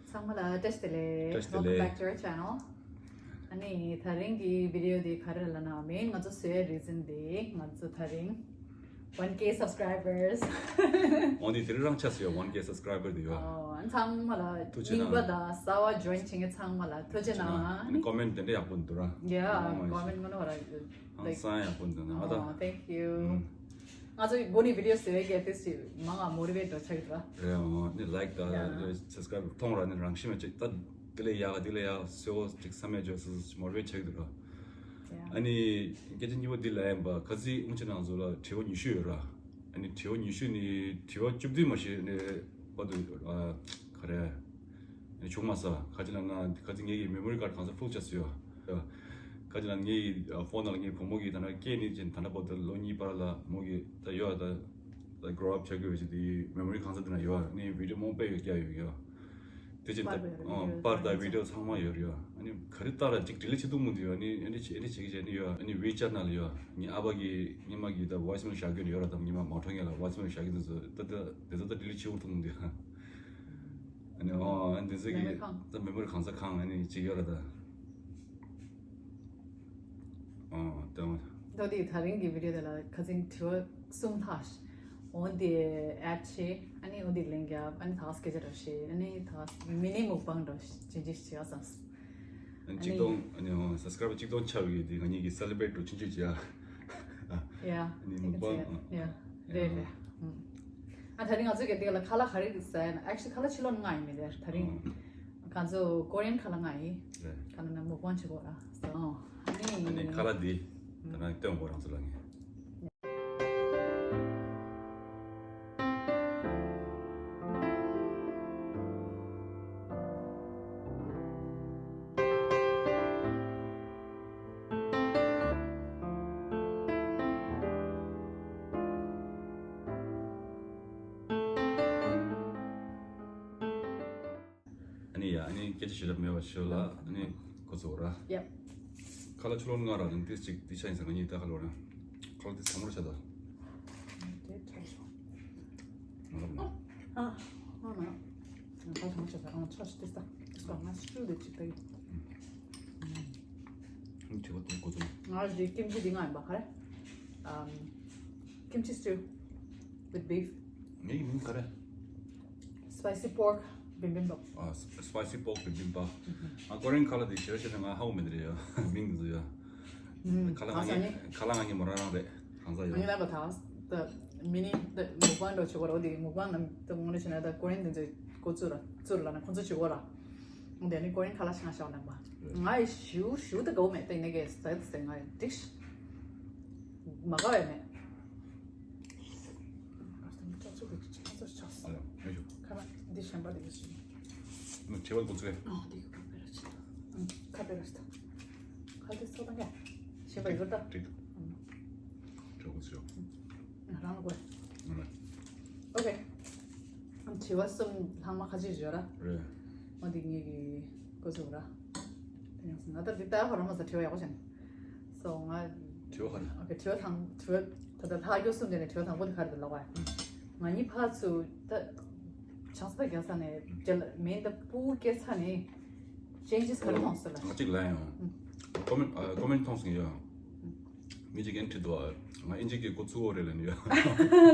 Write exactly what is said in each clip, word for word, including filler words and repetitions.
ཚང་མ་ལ་བཀྲ་ཤིས་བདེ་ལེགས། བཀྲ་ཤིས་བདེ་ལེགས། Welcome back to our channel. ཨ་ནི་དེ་རིང་གི་video འདི་ག་རེ་ལབ་ན། main ང་ཚོ་བཟོས་reason འདི་ང་ཚོ་དེ་རིང་one K subscribers. འོ་འདི་དེ་རིང་རང་ཆགས་སུ་ཡོད། one K subscriber འདི་ཡོད། ཨོ། ཚང་མ་ལ། ཐུགས་རྗེ་གནང་། རྙིང་པ་དང་གསར་པ་join བྱེད་མཁན་ཚང་མ་ལ་ཐུགས་རྗེ་གནང་། ཨ་ནི་comment དེ་འདྲ་ཡག་པོ་འདུག་ར། Yeah, ཨོ་མ་ཤི། comment དངོས་གནས་ར་ཧང་སང་ཡག་པོ་འདུག་ན། ཨ་ད། Oh, thank you. ཨུམ། ང་ཚོ་གི་འགོ་ནས་video བཟོས་ཡས་དེ་ཞིག་མང་ང་motivate འགྲོ་ཆགས་འདུག་ར། རེད། ཨོ་ནི་like དང་Yeah. subscribe མཐོང་ར་ནི་རང་བཞིན་མ་ཅིག་ད་དེ་ལས་ཡག་དེ་ལས་ཡག་བཟོ་ཅིག་བསམ་ཡས་བྱོས་སུ་motivate ཆགས་འདུག་ར། Yeah. ཨ་ནི་སྐད་ཆ་གཉིས་པ་འདི་ལ་ཡིན་པ། ཁ་སང་དབུ་ཅན་ནང་ཚོ་ལ་དྲི་བ་ཉི་ཤུ་ཡོད་ར། ཨ་ནི་དྲི་བ་ཉི་ཤུ་ནི་དྲི་བ་བཅུ་བདུན་མ་ཞིག་ནི་བར་དུ་ཨ་ག་རེ་ཨ་ནི་བྱུང་མ་སོང་། ཁ་ཅིག་ལ་ང་ཁ་ཅིག་ངེད་ཀྱི་memory card གང་ས་full ཆགས་སུ་ཡོད། ཁ་ཅིག་ལ་ངའི་ཕོན་ནང་ལ་ངའི་བུ་མོ་གིས་ད་ནང་སྐྱེས་ནས་ཅིག་ད་ལྟ་བར་དུ་ལོ་གཉིས་བར་ལ་མོ་གིས་ད་ཡོད་ད་ད་grow up བྱ་དགོས་ཅིག་དེའི་memory གང་ས་དེ་ན་ཡོད། ངས་video མང་པོ་ཡོད་རྒྱག་ཡོད་ཡོད། དེ་ཅིག་པར་ད་དང་video པར་དང་video ཚང་མ་ཡོད་ཡོད། ཨ་ནི་ག་རེ་ལྟ་ར་ཅིག་delete བྱེད་ཐུབ་མི་འདུག་ཡོད། ཨ་ནི་ཨ་ནི་བྱེད་ཨ་ནི་བྱེད་ཀྱི་བྱེད་ནི་ཡོད། ཨ་ནི་WeChat ནང་ལ་ཡོད། ངའི་ཨ་ཕ་གིས་སྔོན་མ་གིས་ད་voice mail བཞག་གི་ཡོད་ར། ད་སྔོན་མ་མ་ཐོན་ངེས་ལ་voice mail བཞག་གི་འདུག་ཟེར། ད་ད་དེ་ཚོ་ད་delete བྱེད་ཐུབ་མི་འདུག་ཨ་ནི་ཨོ་ཨ་ནི་དེ་ཚོ་གི་memory གང་ས་ད་memory གང་ས་གང་ཨ་ནི་ཅིག་ཡོད་ར་ད། ཨོ་ད་མ། ད་དེ་དེ་རིང་གི་video དེ་ལ་ཁ་སང་དྲི་བ་གསུམ་ལྷག་འོ་དེ་add བྱས། ཨ་ནི་འོ་དེ་ལན་རྒྱབ། ཨ་ནི་ད་སྐད་ཆ་འདྲ་བཤད། ཨ་ནི་ད་mini mukbang འདྲ་བྱེད་ཅིག་བྱེད་ཡ་བསམས། ཨ་ནི་གཅིག་སྟོང་ཨ་ནི་ཨོ་subscriber གཅིག་སྟོང་ཆགས་ཡོད་དེ་ང་གཉིས་ཀྱིས་celebrate འགྲོ་ཆུང་ཆུང་བྱེད་ཡ། Yeah. ཨ་ནི་མུག་པང་། Yeah. རེད་རེད། ཨ་དེ་རིང་ང་ཚོ་གི་དེ་ལ་ཁ་ལག་ག་རེ་ཟ་ཡ་ན། actually ཁ་ལག་ཕྱི་ལོགས་ནས་མངགས་ཡིན་མིན་རེད། དེ་རིང་ང་ཚོ་Korean ཁ་ལག་མངགས་ཡིན། རེད། ཁ་ལག་ན་མུག་པང་བྱེད་དགོས་ར། So ཨ་ནི་ཨ་ནི་ཁ་ལག་འདི་ད་ནང་སྟོན་དགོས་རང་ཚོ་ལ་ངས། ཨ་ནི་ཡ་ཨ་ནི་སྐད་ཆ་ཞུ་ལབ་མེད་པ་ཞུ་ལ། ཨ་ནི་འགོ་ཚུགས་ར། Yep. ཁ་ལག་ཕྱི་ལོགས་ནས་མངགས་ར། ནི་ཏིས་ཅིག་ཏིས་ཆ་ཡིན་ས། ང་གཉིས་ད་ཁ་ལོགས་ར། ཁ་ལག་ཏིས་ཚ་མོ་ར་ཆ་ད། ཨ་ཨ་ཨ་ཨ་ཁ་ལག་ཚ་མོ་ཆ་ད། ཨ་ཆ་ཤི་ཏིས་ད་ཏིས་པ་ང་སུ་དེ་ཅིག་ད་ཡིན། ཨ་ནི་དྲི་བ་དེ་འགོ་ཚུགས། ང་རེ་ཀིམ་ཅི་འདི་མངགས་ཡིན་པ། ག་རེ། ཨམ། Kimchi stew with beef. ངའི་མིང་ག་རེ། Spicy pork bibimbap. ཨ། spicy pork bibimbap. ཨ། Korean ཁ་ལག་དེ་ཞེ་དྲག་ཞེ་དྲག་ང་ཧ་གོ་མེད་རེད་ཡ། མིང་དེ་ཚོ་ཡ། ཁ་ལག་ང་གཉིས་ཁ་ལག་ང་གཉིས་མོ་རང་རང་རེད། གང་ཟག་ཡ། ང་གཉིས་ལ་བ་ད་ད་mini ད་mukbang འདྲ་བྱེད་དགོས་ར། འོ་དེ་mukbang ནང་ད་དངོས་གནས་བྱས་ན་ད་Korean དེ་ཚོས་ཁོ་ཚོ་ར་ཚུར་ལ་ན་ཁོ་ཚོ་བྱེད་དགོས་ར། འོ་དེ་ནི་Korean ཁ་ལག་ཞིག་ང་ཞོག་ལེན་པ། ང་ཡི་ཞུ་ཞུ་ད་གོ་མེད། ད་ཡིན་ནའི་གེ་ཟ་ད་ཟ་ང་ཡི་འགྲིག་ཤི། མ་དགའ་བས་མེད། ཨ་ལ་ཨེ་ཞུ། ཁ་ལག་འདི་གཞན་པ་འདི་ག་ཞིག་ཨ། ཁ་པེ་ར་ཆི། ཁ་པེ་ར་ཆི། ཁ་ལ་འདི་ཚོ་དང་ག་གཞན་པ་ཡོད་ད། འགྲིག་འགྲིག་ཁྲོ་གོ་ཚོ། ང་རང་ལ་གོ། ང་ལ། ཨོ་ཁེ། དྲི་བ་གསུམ་ལྷག་མ་ཁ་ཅིག་ཡོད་ར། རེད། ཨོ་འདི་ངེད་ཀྱི་གོ་ཚུགས་ར། དེ་ཡང་སོང་ང་ད་འདི་ལྟ་ཧོ་ར་མ་ས་དྲི་བ་ཡག་པོ་བྱུང་། སོ་ང་། དྲི་བ་ག་རེ། ཨོ་ཁེ་དྲི་བ་དང་དྲི་བ་ད་ལྟ་ལྷག་རྒྱུ་གསུམ་དེ་ནས་དྲི་བ་དང་པོ་དེ་ག་རེ་དེ་ལབ་པ། ང་གཉིས་ཕར་ཚུར་ད་ཆང་ས་རྒྱག་ས་ནས་རྒྱ་ལ་མིན་ད་སྤུ་གུ་སྐྱེས་ཚར་ནས་changes ག་རེ་མཐོང་སོང་ལ། ང་གཅིག་ལབ་ཡང་། comment comment མཐོང་སོང་ཡ། མི་གཅིག་གིས་དྲིས་འདུག་ང་ཨིན་ཇི་སྐད་འགོ་ཚུགས་ཡོད་རེད་ལབ་ནས་ཡ།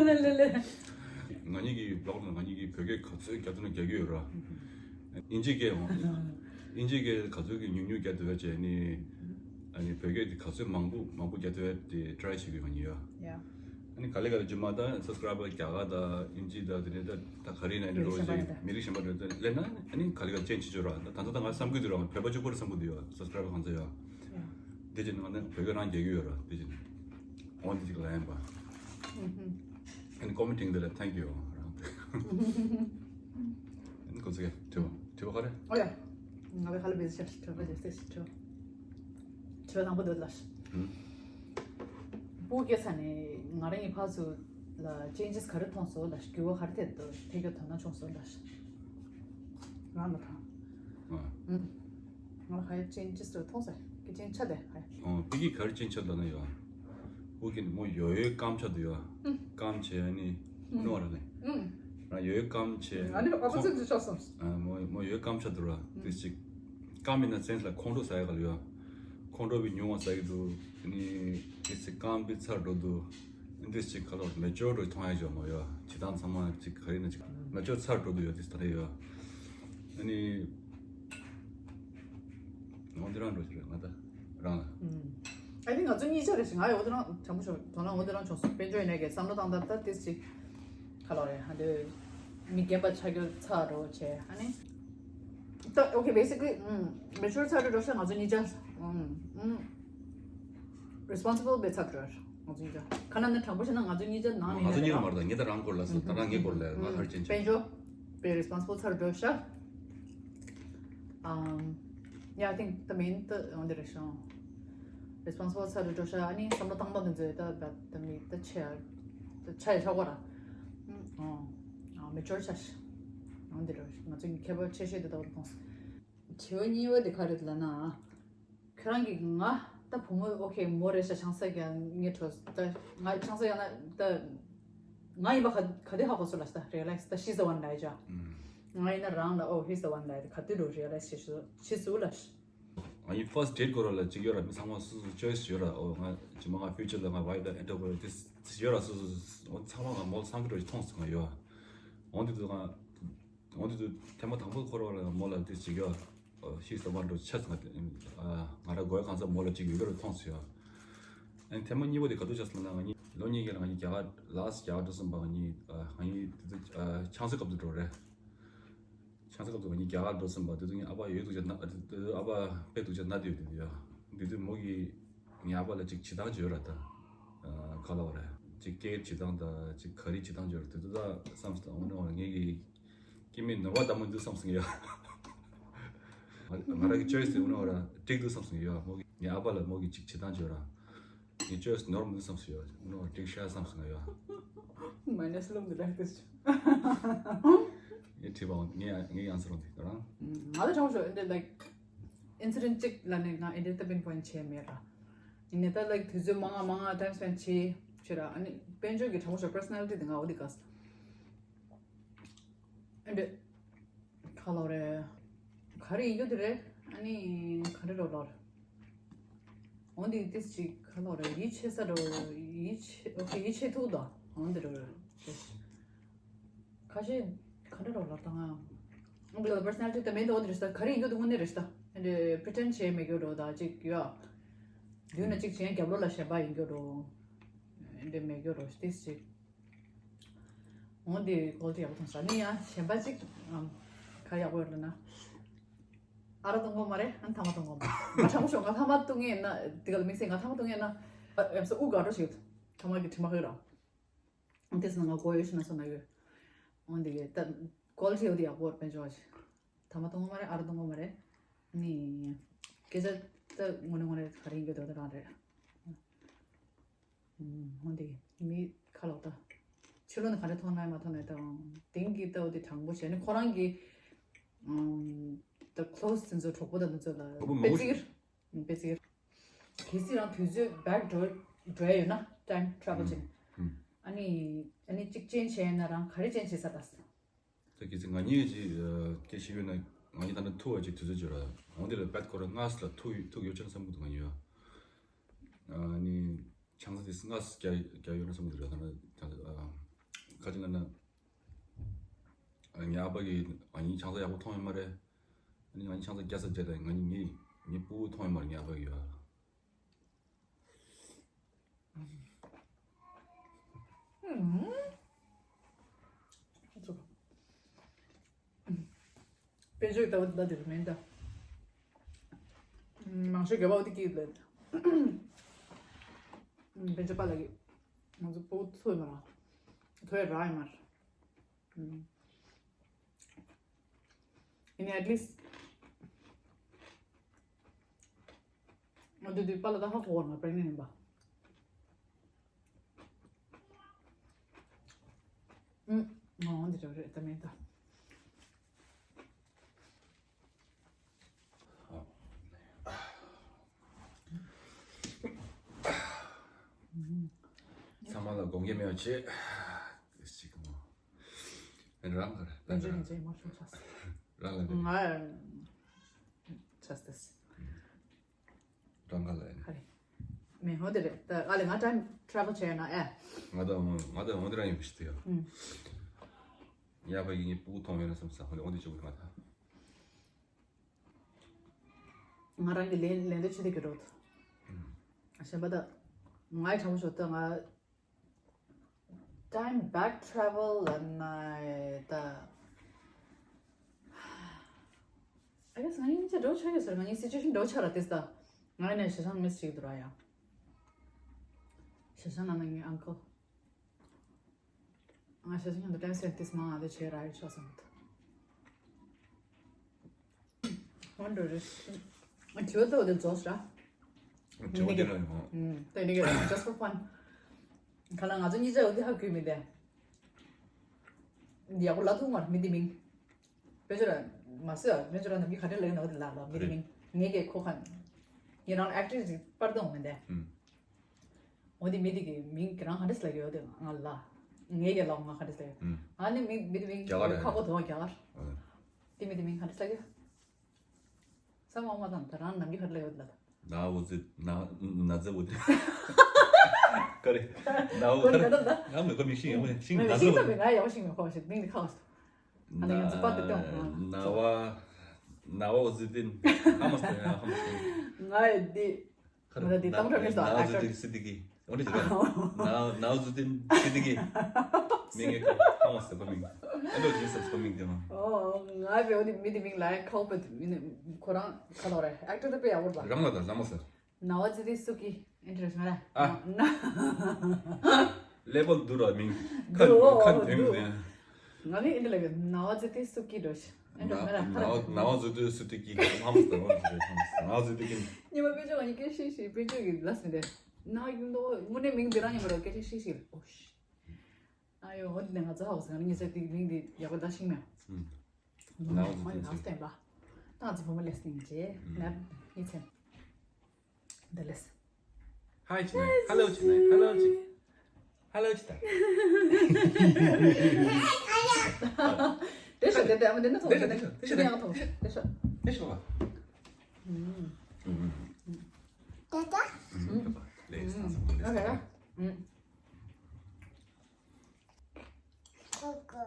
ལེ་ལེ་ལེ། ང་གཉིས་ཀྱི་blog ལ་ང་གཉིས་ཀྱི་བོད་སྐད་ག་ཚོད་རྒྱག་ཐུབ་ན་རྒྱག་གི་ཡོད་ར། ཨིན་ཇི་སྐད་འོང་། ཨིན་ཇི་སྐད་ག་ཚོད་ཀྱི་ཉུང་ཉུང་རྒྱག་ཐུབ་ཡ་བྱས་ནི། ཨ་ནི་བོད་སྐད་དེ་ག་ཚོད་མང་པོ་མང་པོ་རྒྱག་ཐུབ་ཡ་དེ་try བྱེད་དགོས་ང་གཉིས་ཡ། ཡ། ཨ་ནི་ག་ལེ་ག་ལེ་རྗེས་མ་ད་subscriber རྒྱ་གར་དང་ཨིན་ཇི་དང་དེ་ནས་ད་ད་ག་རེ་ཡིན་ན་ཨ་ནི་རོ་ཞེས་མི་རིགས་གཞན་པ་རེད་ད་སླེབས་ན་ཨ་ནི་ག་ལེ་ག་change བྱེད་ཆོག་ར། ད་ད་ད་ང་བསམ་གི་འདུག་ར། བོད་པ་གཅིག་པོ་རེད་བསམ་གི་འདུག་ཡ། subscriber གང་ཚོད་ཡ། ཡ། དེ་བྱས་ན་ང་ནི་བོད་སྐད་རང་རྒྱག་གི་ཡོད་ར། དེ་བྱས་ན་འོ་འདི་ཅིག་ལ་ཡིན་པ། ཨ་ནི་comment དེ་ལ་thank you རང་། ཨ་ནི་ཁོ་ཚོ་གི་དྲི་བ་དྲི་བ་ག་རེ། ཨོ་ཡ། ང་བའི་ཁ་ལ་བེ་ཟི་ཤ་དྲི་བ་ཇེ་སེ་དྲི་བ། དྲི་བ་དང་པོ་འདོད་ལ། ཨུམ། སྤུ་གུ་སྐྱེས་ཚར་ནས་ང་རང་གི་ཕར་ཚུར་ལ་changes ག་རེ་མཐོང་སོང་ལ། འགྱུར་བ་ག་རེ་ཐེབས་འདུག་ཐེབས་རྒྱུ་དོ་སྣང་བྱུང་སོང་ལ། རང་ལ་དང་། ཨ། ཨུམ། ང་ལ་ཧ་ཡ་changes དུ་མཐོང་ཟེར། ཀི་ཅན་ཆ་དེ་ཧ་ཡ། ཨོ། ཕི་གི་གར་ཅན་ཆ་ལ་ན་ཡོད། ཨུ་གི་ནི་མོ་ཡོ་ཡོའི་སྐམ་ཆ་དུ་ཡོད། ཨུམ། སྐམ་ཆེ་ཡ་ནི་ཨུམ། ནོ་ར་ནི། ཨུམ། ང་ཡོད་སྐམ་ཆེ། ང་ནི་ཨ་ཕ་ཚོད་འདི་ཆགས་སོང་། ཨ་མོ་མོ་ཡོད་སྐམ་ཆགས་འདུག་ར། དེ་ཅིག་སྐམ་མིན་ན་སེམས་ལ་ཁོང་ཁྲོ་ཟ་ཡ་ག་ལ་ཡོད། ཁོང་ཁྲོ་བའི་ཉུང་བ་ཟ་གི་འདུག་དེ་ནི་དེ་ཅིག་སྐམ་པའི་ཚར་འགྲོ་འདུག་དེ་ཅིག་ག་ལ་མེ་ཅོར་འགྲོ་མཐོང་ཡ་ཡོད་མོ་ཡོད། བྱེད་སྟངས་ཚང་མ་ཅིག་ག་རེ་ན་ཅིག་མེ་ཅོར་ཚར་འགྲོ་འདུག་ཡོད། དེ་ད་རེ་ཡོད། ཨ་ནི། འོ་འདི་རང་འགྲོ་ཞིག་རེད་ང་ད་རང་ལ། ཨ་ནི་ང་ཚོ་གཉིས་ཆ་རེད་ཞིག་ང་ཡི་འོ་འདི་རང་དྲང་པོ་ཞོག་དོ་སྣང་འོ་འདི་རང་བྱུང་སོང་། དཔལ་འབྱོར་ཡིན་ནའི་གི་བསམ་བློ་བཏང་སྟངས་ད་ཏིས་ཅིག་ག་ལོ་རེད། ཧ་འདི་མི་རྒན་པ་ཆགས་རྒྱུ་ཚར་འགྲོ་བྱས། ཨ་ནི་ད་okay basically mature ཚར་འགྲོ་ཤག་ང་ཚོ་གཉིས་ཆ་responsible བས་ཚར་འགྲོ་ང་ཚོ་གཉིས་ཆ། ཁ་ན་ནི་དྲང་པོ་བཤད་ན་ང་ཚོ་གཉིས་ཆ་ནང་ནས་ང་ཚོ་གཉིས་ཀ་མ་རེད་ད་ངས་ད་རང་སྐོར་ལ་སོང་། ད་རང་ངའི་སྐོར་ལ་ང་ཧར་ཅན་ཆགས། དཔལ་འབྱོར་པའི་responsible ཚར་འགྲོ་ཤག Um, yeah, I think the main the on the responsible side of Joshua, I need some of the things that the the me the chair, the chair shower. Oh, mature church. On the rush. Nothing cable church the don't. Chiwani wa the card la na. Krangi nga the pumo okay more is a chance again. It was the my chance again. The nga iba kade ha ko so la sta realize that she's the one that ja. Nga ina rang la oh he's the one that kade do realize she she su la. ང་ཡི་first date སྐོར་ལ་གཅིག་ཡོད་ར། མི་ཚང་མ་སོ་སོ་choice ཡོད་ར། ཨོ་ང་ཇི་མ་ང་future ལ་ང་wife དང་enter དགོས་ར། དེ་ཡོད་ར། སོ་སོ་ཨོ་ཚང་མ་ང་མོལ་སང་གི་རོ་མཐོང་སོང་ང་ཡོད། འོན་ཏེ་དུ་ང་འོན་ཏེ་དུ་ཐེངས་མ་དང་པོ་འཁོར་བ་ལ་མོལ་ལ་དེ་གཅིག་ཡོད། ཤིས་ལ་བར་འགྲོ་ཆ་ང་ང་ར་དགོས་གང་ས་མོལ་ལ་གཅིག་ཡོད་ར་མཐོང་སོང་ཡོད། ཨན་ཐེངས་མ་གཉིས་པ་དེ་ག་དུས་ཆགས་སོང་ན་ང་གཉིས་ལོ་གཉིས་ཀྱི་ལ་ང་གཉིས་རྒྱ་གར་last རྒྱ་གར་འགྲོ་སོང་པ། ང་གཉིས་ང་གཉིས་དེ་དུས་ཆང་ས་སྐབས་དུ་འགྲོ་རེད། ཆང་ས་སྐབས་དུ་ང་གཉིས་རྒྱ་གར་འགྲོ་ཟིན་པ་དེ་དུས་ངའི་ཨ་ཕ་ཡོད་དུས་ཀྱི་ན་དེ་དུས་ཨ་ཕ་དཔེ་དུས་ཀྱི་ན་དེ་ཡོད་དུས་ཡ། དེ་དུས་མོ་གིས་ངའི་ཨ་ཕ་ལ་ཅིག་བྱེད་སྟངས་བརྗོད་ར་ད། ག་ལ་བ་རེད། ཅིག་སྐད་བྱེད་སྟངས་ད་ཅིག་ག་རེ་བྱེད་སྟངས་བརྗོད་ར། དེ་དུས་ད་བསམ་སྟངས་འོ་ནི་འོ་ངེད་ཀྱི་སྐྱེ་མེད་ནོར་བ་ལྟ་མོ་འདུག་བསམ་སོང་ཡ། ང་རང་གི་choice དེ་འོ་ནི་འོ་ར་འགྲིག་འདུག་བསམ་སོང་ཡ། མོ་གིས་ངའི་ཨ་ཕ་ལ་མོ་གིས་ཅིག་བྱེད་སྟངས་བརྗོད་ར། ངའི་choice ནོར་མི་འདུག་བསམ་སོང་ཡ། འོ་ནི་འོ་འགྲིག་ཤག་བསམ་སོང་ཡ། མ་ནས་སློབ་འདི་རག་ཏུ་ཆུ། ངས་བྲིས་པའང་ངས་ངས་ཡང་ཟེར་རོ་འདི་ད་རང་། ང་ལ་ཆང་ཤོ་འདི་like incident གཅིག་ལ་ནས་ང་འདི་ལྟ་pinpoint བྱས་མེད་ར། ཡིན་ནས་ད་like དུས་ཚོད་མང་ང་མང་ང་time spend བྱས་བྱས་ར། ཨ་ནི་དཔལ་འབྱོར་གྱི་དྲང་པོ་ཤོ་personality དེ་ང་འོ་འདི་ག་ས། འདི་ག་ལོ་རེད། ག་རེ་ཡིན་རྒྱུ་དེ་རེད། ཨ་ནི་ག་རེ་རོ་ལོར། འོན་ཏེ་ཏིས་ཅིག་ག་ལོ་རེད། ཡིད་ཆེས་ས་རོ། ཡིད་ཆེས་okay ཡིད་ཆེས་ཐུག་དོ། འོན་ཏེ་རོ་རེད། ཁ་ཤས་ག་རེ་རོ་ལོར་དང་ང་། འོན་ཏེ་personality དེ་མེད་དོ་འོན་ཏེ་རེད་ས། ག་རེ་ཡིན་རྒྱུ་དེ་དངོས་གནས་རེད་ས། ཨ་ནི་pretend བྱས་མེད་རྒྱུ་རོ་ད་ཅིག་ཡོད། མདུན་ན་ཅིག་བྱས་རྒྱབ་ལོགས་ལ་གཞན་པ་ཡིན་རྒྱུ་རོ། འདི་མེད་རྒྱུ་རོ་ཏིས་ཅིག་འོ་འདི་ཀོལ་ཊི་ཡག་པོ་མཐོང་སོང་། ཨ་ནི་ཡང་གཞན་པ་ཅིག་ཨམ་ག་རེ་ཡག་པོ་ཡོད་ལབ་ན། ཨ་ར་གཏོང་གོ་མ་རེད། ཨ་ནི་ཐ་མག་གཏོང་གོ་མ་རེད། ང་དྲང་པོ་ཤོད། ང་ཐ་མག་གཏོང་ངེས་ན་འདི་ག་ལ་དམིགས་བསལ་ང་ཐ་མག་གཏོང་ངེས་ན་ཨེམ་སོ་དབུགས་དགའ་འགྲོ་ཞིག་ཡོད། ཐ་མག་གི་དྲི་མ་ཡོད་ར། དེ་སོང་ང་གོ་ཡོད་ཤི་ན་སོང་ན་ཡོད། འོ་འདི་གི་ད་ཀོལ་ཊི་འོ་འདི་ཡག་པོ་དཔལ་འབྱོར་བ་ཞིག་ཐ་མག་གཏོང་གོ་མ་རེད། ཨ་ར་གཏོང་གོ་མ་རེད། ནི་སྐད་ཆ་ད་དངོས་གནས་དངོས་གནས་ག་རེ་ཡིན་གྱི་འདུག་ད་རང་རེད། འོན་ཏེ་མི་ཁ་ལོག་ད། ཕྱི་ལོགས་ནས་ག་རེ་མཐོང་ན་མ་མཐོང་ན་དང་དེང་གི་ལྟ་བ་དེ་དྲང་པོ་བྱས་ནས་ཁོ་རང་གི་ད་close དེ་ཚོ་གྲོགས་པོ་དང་དེ་ཚོ་ལ་དཔེ་ཙིག་དཔེ་ཙིག་གལ་སྲིད་རང་དུས་ཚོད་back འགྲོ་འགྲོ་ཡ་ཡོད་ན་time travel བྱས་ནས་ཨ་ནི་ཨ་ནི་གཅིག་change བྱས་ན་རང་ག་རེ་change བྱེད་ས་ད། ད་གལ་སྲིད་ང་གཉིས་ཀྱིས་སྐད་ཆ་ཡོད་ན་ང་གཉིས་ད་ནི་ཐུག་པ་ཅིག་དུས་ཚོད་བརྗོད་ར། འོན་ཏེ་ལ་བད་ཁོ་ར་སྔ་ས་ལ་ཐུག་ཐུག་ཡོད་ཅེས་བསམ་གི་འདུག་ང་གཉིས་ཡོད། ཨ་ནི་ཆང་ས་དེ་སྔ་ས་རྒྱ་རྒྱ་ཡོད་ན་བསམ་གི་འདུག་ར། ད་ནི་ད་ཁ་ཅིག་ལ་ན་ངའི་ཨ་ཕ་གིས་ང་གཉིས་ཆང་ས་ཡག་པོ་འཐུང་ཡོད་མ་རེད། ཨ་ནི་ང་གཉིས་ཆང་ས་རྒྱ་ས་རྒྱ་ད་ང་གཉིས་ངའི་ངའི་སྤུ་གུ་འཐུང་ཡོད་མ་རེད་ངའི་ཨ་ཕ་གིས་ཡོད། དཔལ་འབྱོར་ལྟ་བུ་ལ་དེ་རུ་མེད་ད། མང་ཤོས་དགེ་བ་འོ་དེ་སྐྱིད་ལ། དཔལ་འབྱོར་པ་ལ་གི་ང་ཚོ་པོ་ཐོས་མ་ར། ཐོས་ར་ཡི་མ་ར། ཡིན་ནའི་at least ང་དུས་དུས་པ་ལ་ད་ཧ་གོ་བ་ང་pregnant ཡིན་པ། ཨུམ། ང་འོང་འདི་འདྲ་རེད་ད་མེད་ད། ཚང་མ་ལ་དགོངས་འགལ་མེད་པ་བྱེད། ཅིག་མོ། ཨ་ རང་ག་རེད། ལན་ཅན་ལན་ཅན་མ་ཤོང་ཆགས། རང་ལ་འདི། ང་ཆགས་ཏེ། རང་ག་ལ་ཡིན། ཧ་རེ། མེ་ཧོ་དེ་རེད། ད་ཨ་ལེ་ང་time travel བྱས་ན་ཨེ། ང་ད་ང་ད་འོ་དེ་རང་ཡིན་པ་ཞིག་ཡོད། ཡ་ཕ་ཡིན་ངའི་སྤུ་གུ་མཐོང་ཡོད་ན་བསམ་ས་ཧོ་དེ་འོ་དེ་བྱུང་ང་ད། ང་རང་གི་ལན་ལན་འདེབས་བྱེད་དེ་གི་རོགས། གཞན་པ་ད་ང་ཡི་དྲང་པོ་ཤོད་ད་ང་time back travel ལ་ནའི་ད། I guess ང་ཡིན་ཅི་འགྲོ་ཆོག་ཡོད་ཟེར་ང་ཡིན་situation འགྲོ་ཆོག་ར་དེ་ད། ང་ཡིན་ནའི་ཞེ་སང་miss བྱེད་ཀྱི་འདུག་ར་ཡ། ཞེ་སང་ན་ན་ངའི་uncle། ང་ཤ་ཞིང་འདི་time scientist མང་ང་དེ་བྱེད་ར་ཡོད་ཆོག་བསམ་གི་འདུག་འོན་ཏེ་རེད། དྲི་བ་ལྟ་བུ་དེ་རྫོགས་ར། དྲི་བ་དེ་ར་ཡོང་། ཨུམ། དེ་ནི་just for fun། ག་ལ་ང་ཚོ་གཉིས་ཆ་འོ་དེ་ཧ་གོ་མི་འདུག་ཡག་པོ་ལབ་ཐུབ་མ་རེད་མི་དེ་མིང་། དཔེ་ཆ་ར་མ་ཟེར་བ་དཔེ་ཆ་ར་ནང་མི་ག་འདྲ་ལབ་ཡོད་ན་འོ་དེ་ལབ་ལབ་མི་དེ་མིང་། ངས་ཀྱི་ཁོ་ག་ངས་རང་actress ཅིག་པར་བཏང་མི་འདུག་ཨུམ། འོ་དེ་མི་དེ་གི་མིང་གི་རང་ག་འདྲས་ལབ་ཡོད་དེ་ང་ལ། ངས་ཀྱི་ལབ་ང་ག་འདྲས་ལབ་ཡོད། ཨུམ། ང་ནི་མི་མི་དེ་མིང་རྒྱ་གར་རེད། ཁ་ཁོ་དོ་རྒྱ་གར། ཨུམ། དེ་མི་དེ་མིང་ག་འདྲས་ལབ་ཡོད། ས་མ་མ་དང་ད་རང་ནམ་གྱི་ཧར་ལ་ཡོད་ལ། ན་འོ་ཙི་ན་ན་ཙི་འོ་ཙི། ཀ་རེ། ན་འོ་ཀ་རེ། ང་མི་ཁོ་མིང་ཤིང་ཡོད་མོད་ཤིང་ན་ཙི་འོ་ཙི། ང་ཡག་པོ་ཤིང་མི་ཁོ་ཤིག་མིང་དེ་ཁ་བ་སོ། ཨ་ནི་ང་ཚོ་པར་དེ་བཏང་ང་ན་བ་ན་བ་འོ་ཙི་ཏིན་ཧ་མ་སྟེ་ཧ་མ་སྟེ། ང་ཡི་དེ། ང་ད་དེ་གཏམ་འཁྲབ་མི་སོང་ཨ་ཁ། སི་ཏི་གི། འོ་འདྲ་ཅིག་ན་ནའོ་ཙི་ཏིན་སི་ཏི་གི། མིང་ངས་ཁ་མ་སྟེ་ཁོ་མིང་། ཨ་འདྲ་ཅིག་སབ་ཁོ་མིང་དེ་མ། ཨོ་ང་བས་འོ་དེ་མི་དེ་མིང་ལ་ཁའོ་པ་དེ་མི་ནི་ཁོ་རང་ཁ་ལོ་རེད་ཨེག་ཊར་དེ་དཔེ་ཡག་པོ་རེད་པ། རང་ལ་དང་ལ་མ་ཟེར། ནའོ་ཙི་ཏིན་སི་ཏི་གི། ཨེ་འདྲ་ང་ལ། ཨ། ན། ལེ་བལ་དུ་ར་མིང་། ཁ་དུ་ཁ་དེ་མི་དེ། ང་ནི་ཨིན་དྲ་ལ་གི་ནའོ་ཙི་ཏིན་སི་ཏི་གི་འགྲོ་ཤི། ཨིན་དྲ་ང་ལ་ཧ་ར་གི། ནའོ་ཙི་ཏིན་སི་ཏི་གི་ཧམ་སྟེ་ཧམ་སྟེ་ཧམ་སྟེ་ནའོ་ཙི་ཏིན་གི། ཉི་མ་དཔེ་ཆ་ང་ཡི་སྐད་ཤེས་ཤེས་དཔེ་ཆ་གི་ལ་སི་དེ། ན་ཡིན་དོ་དངོས་གནས་མིང་དེ་རང་ཡིན་པ་ར་སྐད་ཆ་ཤེས་ཤེས། ཨོ་ཤི། ཨ་ཡོ་ཧོ་དེ་ནས་ང་ཚོ་ཧ་གོ་སོང་ང་ནི་ངེད་ཚོ་དེ་མིང་དེ་ཡག་པོ་ད་ཤིང་མེད། ནའོ་ཙི་ཏིན་སི་ཏི་གི། ད་ང་ཚོ་བུ་མོ་ལེ་སི་ནིང་བྱེད། ལབ་ཡིན་ཚེ། འདི་ལེས། Hi ཅི་ནས། Hello ཅི་ནས། Hello ཅི། Hello ཅི་ད། དེ་ཤོད་དེ་དེ་ཨ་མ་དེ་ནི་ཐོང་དེ་ཤོད་དེ་ཤོད་དེ་ཤོད་དེ་ཡང་ཐོང་དེ་ཤོད། དེ་ཤོད་པ། ཨུམ། ཨུམ། ད་ད། ལེས་ན་སོང་ལེས་ན་སོང་། ཨུམ། གོ་གོ།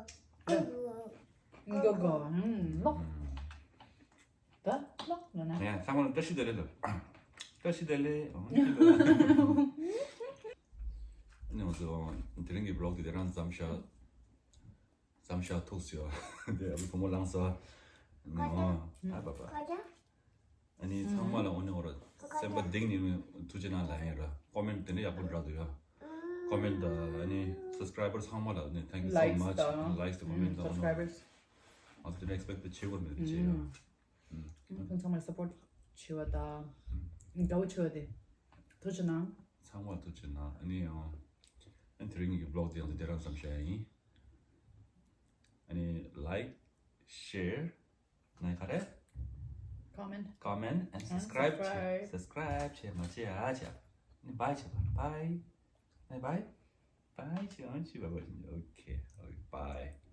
གོ་གོ། ཨུམ། ལོག་ད་ལོག་ལོ་ན། ཡ་ཚང་མ་ལ་བཀྲ་ཤིས་བདེ་ལེགས་ལ། བཀྲ་ཤིས་བདེ་ལེགས། ཨོ་ནི་ང་ཚོ་དེ་རིང་གི་བི་ལོག་དེ་དེ་རང་མཚམས་བཞག་མཚམས་བཞག་ཐུག་སོ། དེ་ཨ་བུ་བུ་མོ་ལངས་སོ། ནི་ཨོ་ཨ་པ་པ། ཨ་ནི་ཚང་མ་ལ་ཨོ་ནི་ཨོ་ར་སེམས་པ་གཏིང་ནས་ཐུགས་རྗེ་གནང་ལབ་ཡིན་ར། ཀོ་མེན་ཊི་དེ་འདྲ་ཡག་པོ་འདྲ་འདུག་ཡ། ཀོ་མེན་ཊི་དང་ཨ་ནི་སབ་སི་ཀ་རའི་བར་ཚང་མ་ལ་ནི་thank you so much ལའིཀ་སི་དང་ལའིཀ་སི་དང་ཀོ་མེན་ཊི་དང་ཨོ་ནི་ང་ཚོ་དེ་འདྲ་ཨེག་སི་པེག་ཊི་བྱེད་དགོས་མེད་པ་བྱེད་ཡ། ཁོང་ཚང་མས་སབ་པོར་ཊི་བྱས་པ་དང་དགའ་པོ་བྱས་པ་དེ་ཐུགས་རྗེ་གནང་། ཚང་མར་ཐུགས་རྗེ་གནང་། ཨ་ནི་ཡང་ཨ་ནི་དེ་རིང་གི་བི་ལོག་དེ་ཡང་དེ་རང་ཙམ་བྱས་ཡིན། ཨ་ནི་like, share ནི་ག་རེ། Comment. Comment and subscribe བྱས། སབ་སི་ཀ་རའིབ་བྱས་མ་བྱས་ཨ་བྱས། ཨ་ནི་བྷའི་བྱས་པ་བྷའི། ཨ་ནི་བྷའི། བྷའི་བྱས་ཨ་ནི་བྱས་པ་བྷའི། ཨོ་ཁེ། ཨོ་ཁེ། བྷའི།